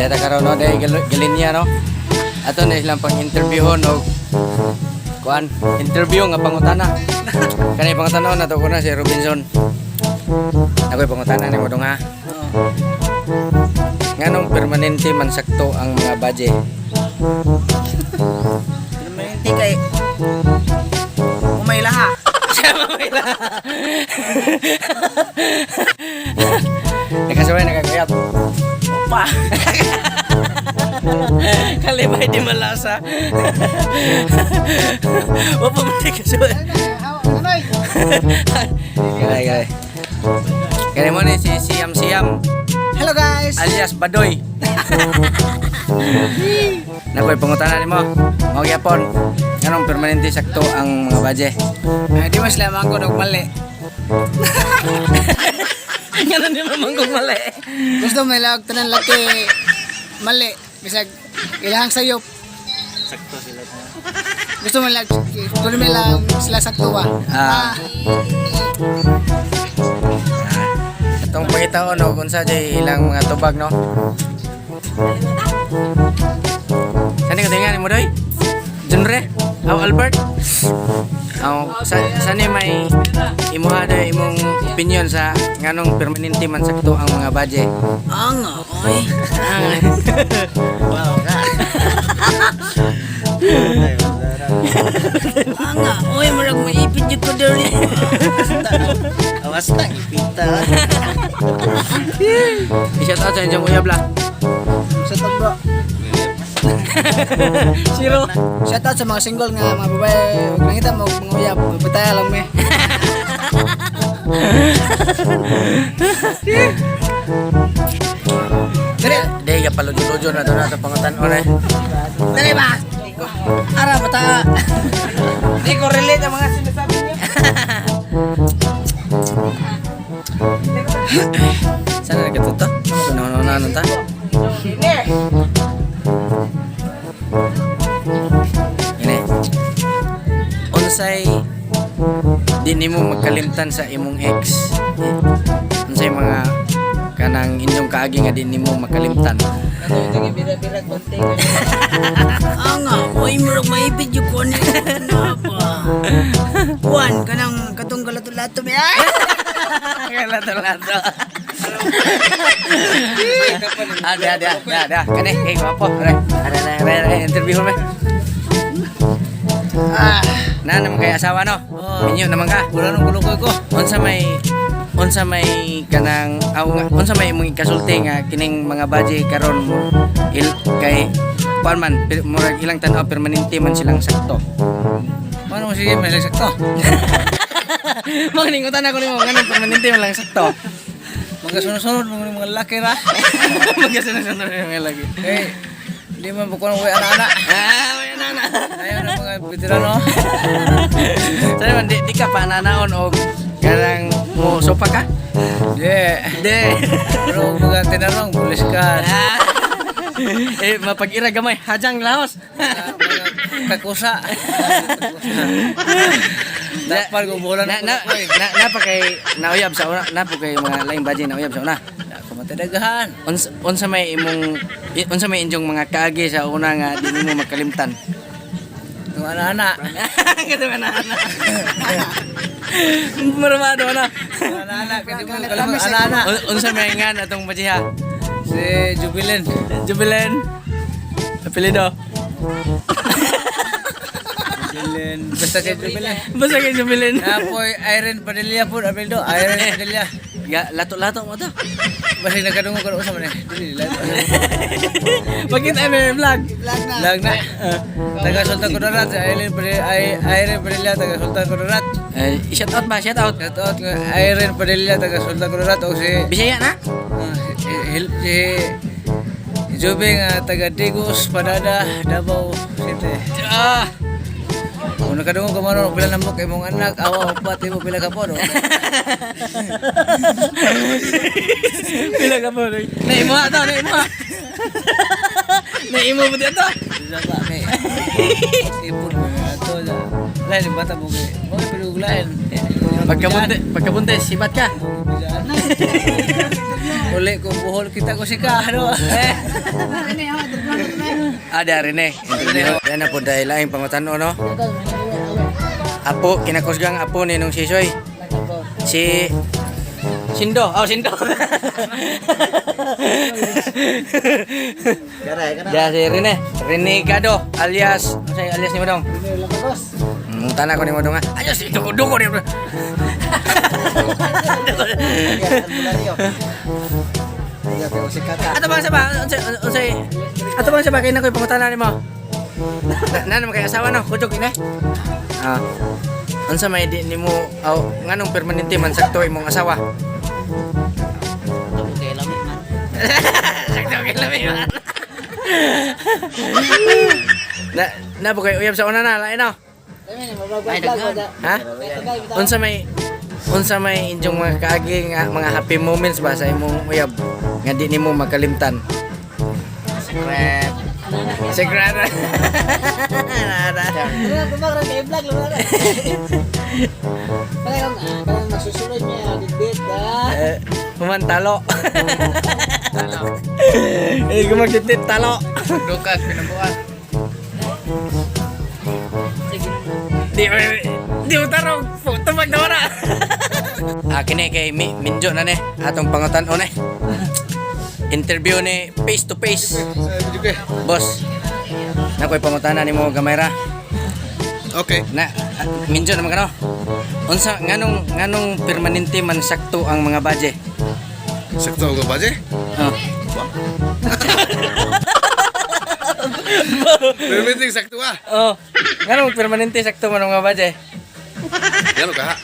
Deta karon, no, dahil galinya, no. Ato na silang pang interviewon og kuan, interview nga pangutana. Kani pangutana na to ko na si Robinson. Ako'y pangutana nimo dong, ha. Nganong permanente man sakto ang mga badye? Permanente kay umay laha. Siya mamay lang. Nakasuway, nakakuyap. Pa. Kalibay di malasa. Wa pa man di kasuway. Galay, galay. Kaya mo ni si Siam Siam Hello, guys. Alias Badoy. Nakoy pangutana nimo. Mao gyapon. Nganong permanente sakto ang mga badye? Ay, di mas lamang ko og mali. Nganon di man kung mali? Gusto may lag tanan laki mali bisag ilahang sayop. Sakto sila. Gusto mo lag tuloy may lang sila sakto ba? Ah. Atong pangitaon no kung sa jay ilang mga tubag, no. Sani ka tingali mo doy? Junre? Aw Albert? Aw sa sani may imuha doy imong opinion sa nganong permanente man sakto ang mga badye? Anga, oy. Ah. Wow ka. Anga, oy, murag maipit jud ko diri. Awas na, ipita. I-shout out sa inyong uyab la. Shout out, bro. Zero. Shout out sa mga single nga mga babae, ug nangita mo og mga uyab, pataya lang me. Dili, dili ka paludyo-ludyo na to pangutan-on eh. Dali ba? Ara bata. Di ko relate ang mga sinasabi niya. Sana nagkatuto? Ano ano ano ta? Ini. Unsay di nimo magkalimtan sa imong ex? Unsay mga kanang inyong kaagi nga di nimo makalimtan? Anga, oy, murag maipit jud ko ni. Na pa. Juan, kanang katong galato-lato mi. Ay! Lato-lato. Ah, dia dia dia dia. Kani, hey, guwapo. Re, re, re, re, re, interview me. Ah, Na naman kay asawa, no? Oo. Minyo naman ka. Wala nung kulukoy ko. Unsa may kanang aw nga, unsa may imong ikasulti nga kining mga badye karon mo il, kay kuan man murag ilang tan-aw permanente man silang sakto? Paano mo sige, may sakto? Magningutan ako nimo nganong permanente man lang sakto. Magkasunod-sunod mga mga laki ra. Magkasunod-sunod yung mga lagi. Eh, di man bukuan ko anak-anak. Ah, may ana. Ayaw na mga veterano. Sana man di ka pa nanaon og kanang mo sopa ka? Di. Di. Pero mga tinarong, pulis ka. Ah. Eh, mapag-ira gamay, hajang laos. Mga takusa. Dapat gumulan Na na na napa kay nauyab sa una, napa kay mga laing badye nauyab sa una? Ako matadagahan. Unsa may imong unsa may inyong mga kaagi sa una nga di nimo makalimtan? Itong anak-anak. Katong ana-ana. Marmado na. Anak-anak, kasi mo kalimut anak-anak. Unsa may ngan atong badye, ha? Si Jubilin. Jubilen. Apelido. Jubilin. Basta kay Jubilin. Basta kay Jubilen. Napoy Irene Padilla po, apelyido. Irene Padilla. Ga lato-lato mo to. Basta nagkadungog ko sa man eh. Dili lang. Pakita may vlog. Vlog na. Lag na. Taga Sultan Kudarat, si Irene Padilla, Irene Padilla taga Sultan Kudarat. Eh, shout out ba? Shout out. Shout out nga Irene Padilla taga Sultan Kudarat o si Bisaya na? ah, si si Jubi nga taga Digos, Padada, Davao City. Ah. Kung nakadungog ka man pila nambok imong anak, awa upat imo pila ka po. No? Pila ka po. Naimo to, naimo. Naimo mo dito. Bisa ba kay ipon mo na to. Lain bata mo kay. Mo pinuglain. Pagkabuntis, sibat ka. Uli ko buhol kita ko sika ano. Eh. Ah, dari ne. Interview. Yan na po dahil laing pangutano, no? Apo, kinakusgang apo ni nung sisoy. Si Sindo. Oh, Sindo. Ya si Rene, Rene Gado alias, ano sa'yo alias ni Modong? Tana ko ni Modong ah. Ayos, ito ko duko ni Modong. Ato bang sa ba? Unsay Ato bang sa ba kay na ko'y pangutana nimo? Na naman kay asawa no, kudog ina. Ah. Unsa may di nimo aw nganong permanente man sakto imong asawa? Sakto kay lami man. Na na po kay uyab sa una na lain no. Ay, daghan. Ha? Unsa may inyong mga kaagi nga mga happy moments ba sa imong uyab nga di nimo makalimtan? Secret. Secret. Masusunod niya, bitbit, ah. Eh, human talo. Eh, gumagtitit talo. Dukas pinabuan. Di mo tarong, tumag na wala. Ah, kini kay Minjo na ni, atong pangutan-on eh. Interview ni face to face. Boss, nakoy pangutana nimo gamay ra. Okay. Na, ah, Minjo naman kano. Unsa nganong nganong permanente man sakto ang mga badye? Sakto ko ba, je? Oh. Pero meeting sakto ah. Oh, nganong permanente sakto man ang mga badye? Yan ka ha.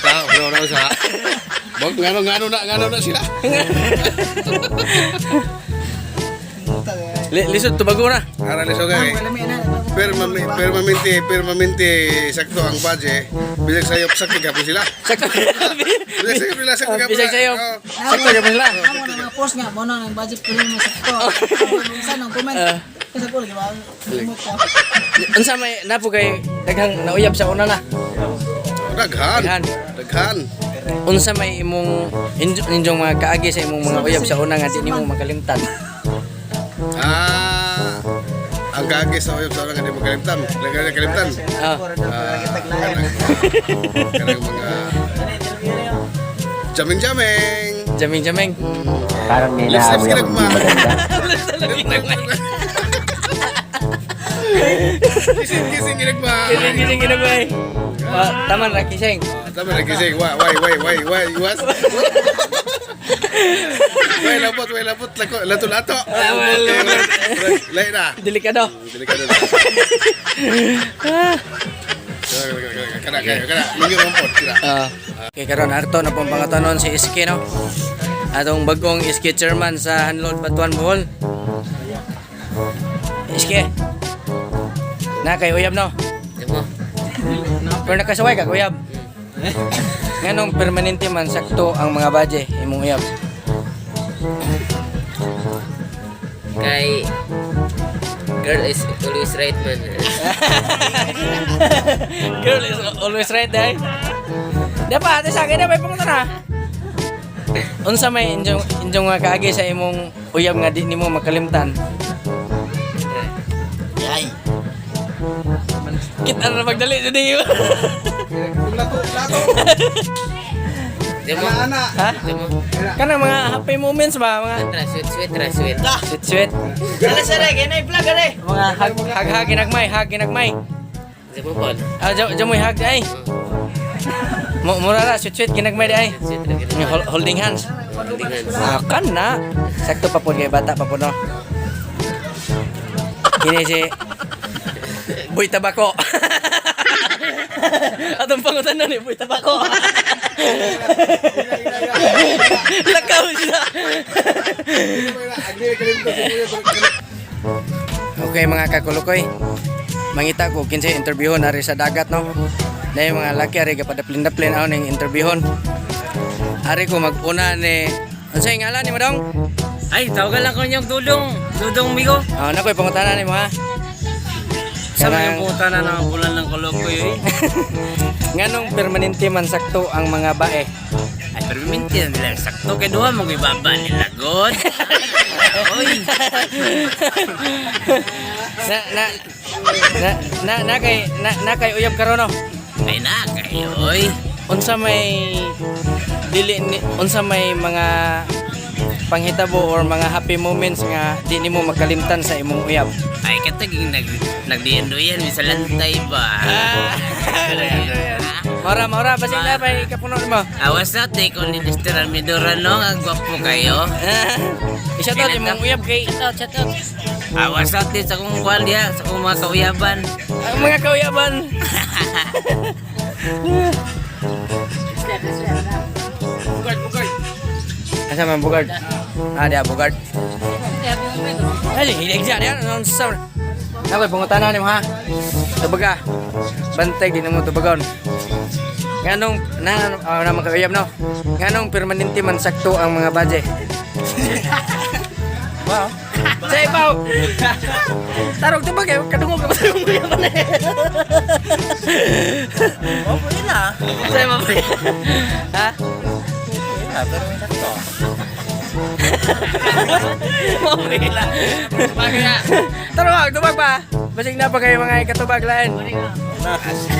Tao, pero na sa. Bog ngano na sila. Lisod tubago na. Ara liso kay. Permanente, permanente sakto ang budget. Bisag sayop sakto gapon sila. Sakto. Bisag sayop nila sakto gapon. Bisag sayop. Oh. Sakto gapon sila. Amo na mga post nga, mo na ang budget ko rin sakto. Minsan ang comment. Ah. Kasi ko lagi ba? Limot ka. Unsa may napo kay daghang nauyab sa una na. Daghan. Daghan. Daghan. Unsa may imong inyong mga kaagi sa imong mga uyab sa una nga di nimo makalimtan. Ah. Ang kagi sa uyab sa orang nga di makalimtan. Lagi na kalimtan. Ah. Ah, kanang mga jaming-jaming. Jaming-jaming. Parang may Lips lips naamoy akong kinagma. hindi maganda. Kising kising kinagma. Kising kising ginagmay. Ah, tama ra kising. Tama na kising. Why why why why why was? Way labot, way labot, lako, lato lato. Lain na. Delikado. Delikado na. Kana kayo, kana. Mingyo rompot, kana. Ah. Okay, karon arto na pong pangatanon si Iski no. Atong bagong Iski chairman sa Hanlod Batuan Bohol. Iski. Na kay uyab no. Pero nakasuway ka uyab. Nganong permanente man sakto ang mga badye imong uyab. Kay girl is always right man. Girl is always right eh. Dapat ate sa akin na may pangutan na. Unsa may inyong inyong mga kaagi sa imong uyab nga di nimo makalimtan? Yay. Kita na magdali sa diyo. Lato, lato. Di mo? Ha? Di mo? Kanang mga happy moments ba mga Tra sweet sweet tra sweet. sweet sweet. Dala sa re, kay vlog are. Mga hag hag hag ginagmay, hag ginagmay. Di mo Paul? Ah, jam mo hag ay. Mura ra sweet sweet ginagmay di ay. Sweet sweet ra Yung holding hands. Holding hands. Ah, kan na. Sakto pa po kay bata pa po no. Kini si Boy Tabako. Atong pangutan na ni Boy Tabako. Lakaw siya. Okay mga kakulukoy. Mangita ko kinsay interviewon ari sa dagat no. Na yung mga laki ari gapadaplindaplin aw ning interviewon. Ari ko maguna ni unsay ngalan ni Madong? Ay, tawagan lang ko niyong dulong. Sudong migo. Ah, nakoy pangutana nimo ha. Sa mga Kanang- puta na ng bulan ng kolokoy eh. Nganong permanente man sakto ang mga bae? Ay, pero minti na nila sakto kay duha mo kay baba nila god. Oy, Na na na na na kay na, na kay uyab karon no. ay na kayo oy. Unsa may dili ni, unsa may mga panghitabo or mga happy moments nga di nimo makalimtan sa imong uyab? Ay kataging nagdiandoyan mi sa lantay ba. Maura, maura, basig na pa ikapuno nimo. Awas na take on ni Mr. Almidora no, ang gwapo kayo. I-shout out imong uyab kay Shout out, shout out. Awas na sa akong kuwan diha, sa akong mga kauyaban. ang mga kauyaban. Asa man bugard? Ah, dia bugard. Ay, hilig siya diyan. Anong sa? Nakoy pangutana nimo ha. Tubaga. Bantay din mo tubagon. Nganong na na mga kauyab no. Nganong permanente man sakto ang mga baje. Wow. Sa ibaw. Tarog tubag eh kadungog ka ba sa imong uyaban eh. Opo na. Sa ibaw. Ha? Pero may sakto. Mawila. Tara, tubag pa. Basig na pa kayo mga ikatubag lain.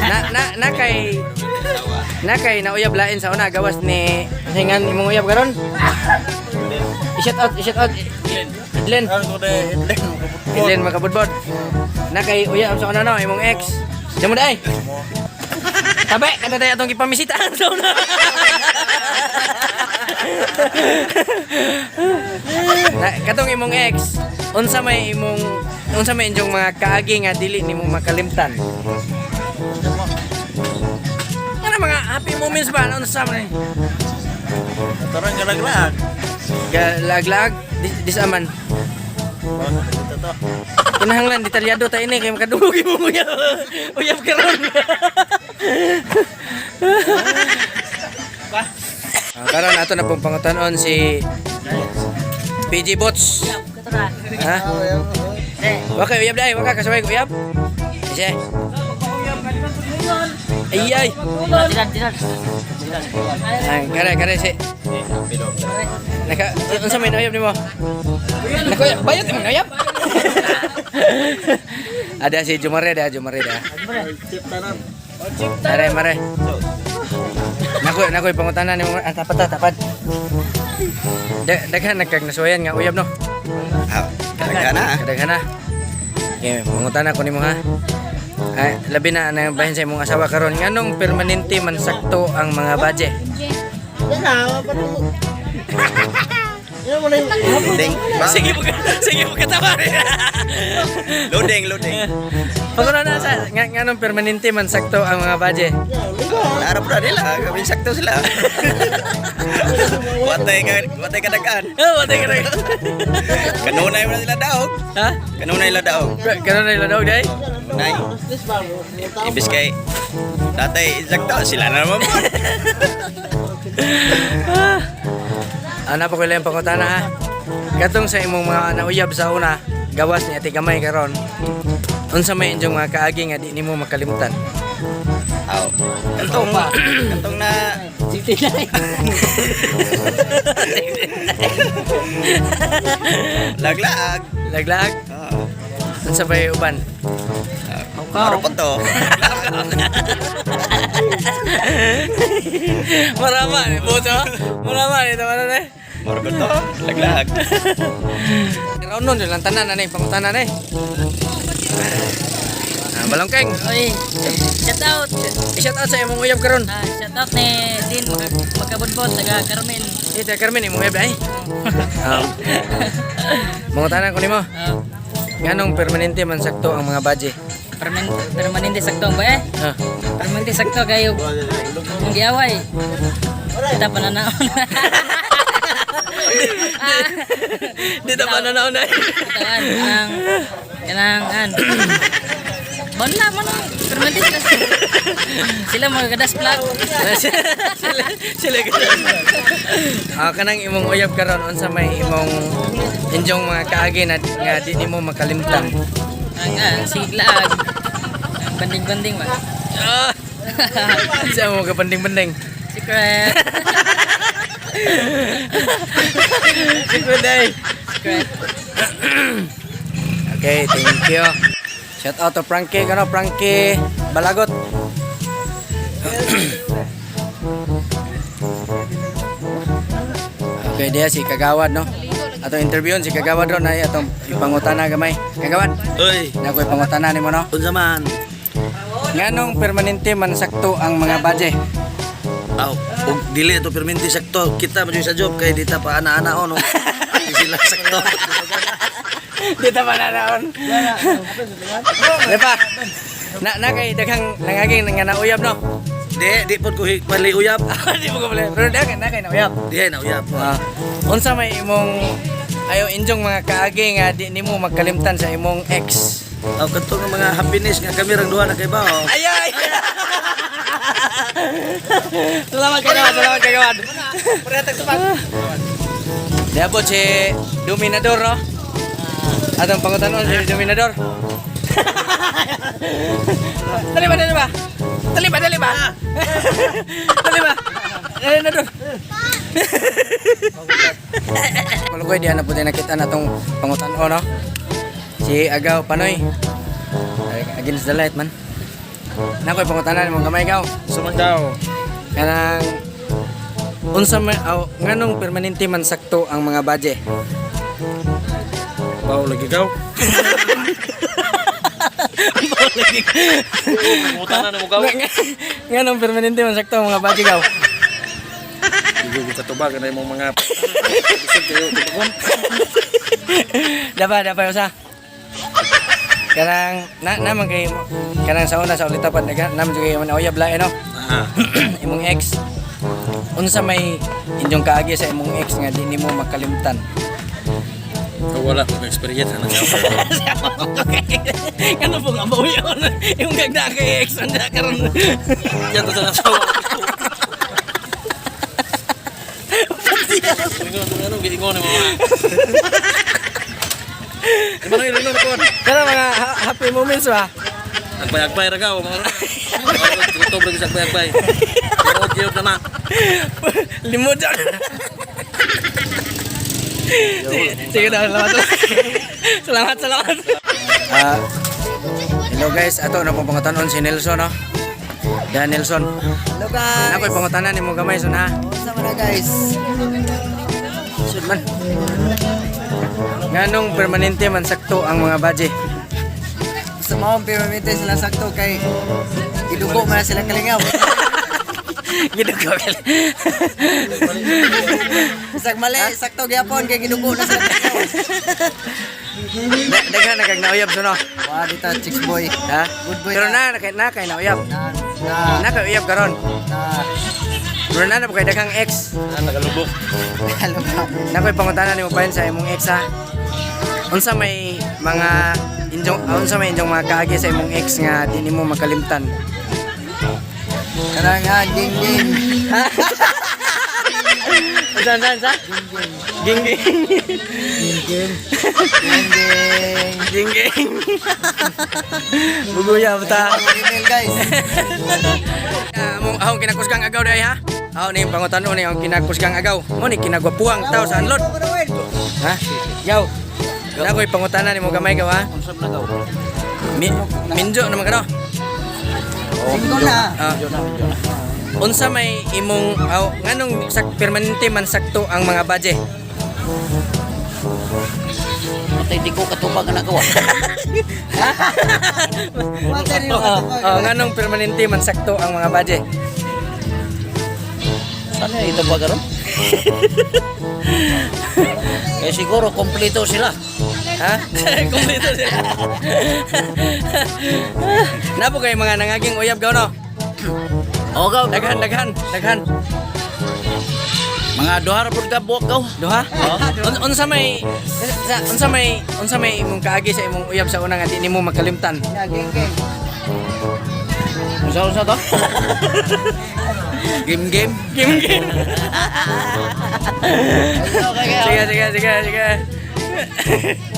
Na na na kay na kay nauyab lain sa una gawas ni hingan imong uyab karon. I-shout out, i-shout out. Idlen. Idlen makabudbod. Na kay uyab sa una no imong ex. Diyan mo dai. Tabi, kada tayo atong gipamisita sa una. Na, katong imong ex, unsa may inyong mga kaagi nga dili nimo makalimtan? Ano mga happy moments ba? Ano unsa man? Tarang galaglag. Galaglag disaman. Dito to. Kinahanglan detalyado ta ini kay makadungog imong uyab. Uyab karon. Ah, karon ato na pong pangutan-on si PG Bots. Ha? Waka uyab dai, waka kasabay ko uyab. Ise. Ay ay. Ay, kare kare si. Naka unsa may nauyab nimo? Nako, bayot imong nauyab. Ada si Jumare da, Jumare da. Mare, mare. Nako, nako pangutana nimo. Ah, tapat ta, tapat. Daghan nagkag nasuwayan nga uyab no. Ah, kadaghan na. Kadaghan na. Okay, mangutana ko nimo ha. Ay, labi na ang bahin sa imong asawa karon nganong permanente man sakto ang mga baje. Loading. Sige mo sige mo katawa. Loading, loading. Pagkuna na sa nga, nganong permanente man sakto ang mga baje. Narap na nila, kami sakto sila. Watay ka, watay ka dagan. Oh, watay ka na. Kanunay mo na sila daog. Ha? Kanunay la daog. Karon na daw day. Nay. Ibis kay tatay sakto sila na naman. Ana pa ko lang pangutana ha. Katong sa imong mga nauyab sa una, gawas ni Ate Gamay karon. Unsa may inyong mga kaagi nga di nimo makalimutan? Aw. Kantong kantong na 69. Laglag. Laglag, Ah. unsa may uban? Ano pa to? Marama ni boto. Marama ni tama na eh. Moro ko to. Laglag. Karon nun lang tanan ani pangutana ni. Ah, balongkeng. Oy, shout out. I-shout out sa imong uyab karon. Ah, shout out ni Dean Magkabudbod taga Carmen. Eh, taga Carmen imong uyab ay. Um, mangutana ko nimo. Ah, Nganong permanente man sakto ang mga baje? permanente sakto ba eh? Ha. Permanente sakto kayo. Kung giaway. Kita pananaon. Di ta pananaon na. Tawan ang kanang an. Wala man ang permanente sila. Sila mga gadas plug. Sila sila Ah, kanang imong uyab karon, unsa may imong inyong mga kaagi na nga di nimo makalimtan? Ang siglaag. Ang banding-banding ba? Ah. Sa mo kabanding-banding. Secret. Secret ay. Secret. Okay, thank you. Shout out to Frankie, kano Frankie Balagot. Okay, diya si Kagawad, no? Atong interviewon si Kagawad ron ay atong ipangutana gamay. Kagawad, Oy, na ako'y pangutana nimo, no? unsa man? Nganong permanente man sakto ang mga badye? Aw, ug dili ito perminti sakto. Kita man sa job kay dita pa ana-ana ono. Di sila sakto. Dito pa na naon. Di pa. Na na kay daghang nangaging nga nauyab, no? Di, di pod ko pali uyab. Di mo ko pala. Pero daghan na kay nauyab. Di ay na uyab. Ah, unsa may imong ayo injong mga kaagi nga di nimo magkalimtan sa imong ex? Aw, kadto nga mga happiness nga kami rang duha na kay ba oh. Ay ay. Salamat kagawan, salamat kagawan. Diabot si Dominador, no? Atong pangutanon si Dominador. Dali ba, dali ba? Dali ba, dali ba? Dali ba? Dali na doon. Malukoy, di na po tayo nakita na itong pangutanon, no? Si Agaw Panoy. Ay, against the light, man. Nakoy pangutanan mo gamay gaw. Sumandaw. Kanang unsa man aw, nganong permanente man sakto ang mga badye? Bawo lagi kaw. Nganong permanente man sakto ang mga badye gaw? Di ko katubag na imong mga isip kayo tubagon. Dapat dapat usa. Kanang na naman kay kanang sa una sa ulitapan naman jud kay man uyab lain, no? Imong ex. Unsa may inyong kaagi sa imong ex nga di nimo makalimtan? Wala ko experience ana. Ano pong abaw yun? Yung gagda kay ex na karon. Yan to sa asawa. Ingon ano giingon mo. Di ba nang ko? Kana mga happy moments ba? Agpay-agpay ra ka mga. Gutom lagi sa agpay-agpay. Tinuod gyud na na. Limod dyan. Sige, sige daw, salamat. Salamat, salamat. Ah, hello guys, ato na pong pangutanon si Nelson, no? Dan Nelson. Hello guys. Ako'y pangutanan nimo gamay son ha. Unsa man na guys? Sud man. Nganong permanente man sakto ang mga badye? Sa maong permanente sila sakto kay gidugo man na sila kalingaw. Gidugo kali. Bisag mali, sakto gyapon kay gidugo na sila kalingaw. Daghan na kag nauyab so, no? Wa dita chicks boy. Ha? Good boy Pero na na na kay nauyab. Na na Na kay uyab karon. na. Pero na na po kay daghang ex. Nagalubok. Alam ba? Nakoy pangutana nimo pa sa imong ex ha. Unsa may mga injong unsa may inyong mga kaagi sa imong ex nga di nimo makalimtan? Kanang ha, ging ging. Unsa unsa unsa? Ging ging. Ging ging. Ging ging. Ging ging. Buguya bata. Ang email guys. Ah, mong ahong kinakusgang agaw dai ha. Aw ni pangutano ni ang kinakusgang agaw. Mo ni kinagwapuang tao sa anlod. Ha? Gaw. Nakoy pangutana nimo gamay gaw ha. Unsa man gaw? Minjo naman ka, no? Single na. Ah. Unsa may imong aw nganong sak permanente man sakto ang mga badye? Patay di ko katubag na gawa. Wala rin Oh, oh, nganong permanente man sakto ang mga badye? Sana ito ba karon? Eh siguro kompleto sila. Ha? Kompleto sila. Napo kay mga nangaging uyab gaw, no? O gaw, Daghan, daghan, daghan. mga duha ra pud ka buok gaw. Duha? Unsa may unsa may unsa may imong kaagi sa imong uyab sa una nga di nimo makalimtan? Na ging ging. Usa-usa to? Game game. Game game. Okay, Sige, sige, sige, sige.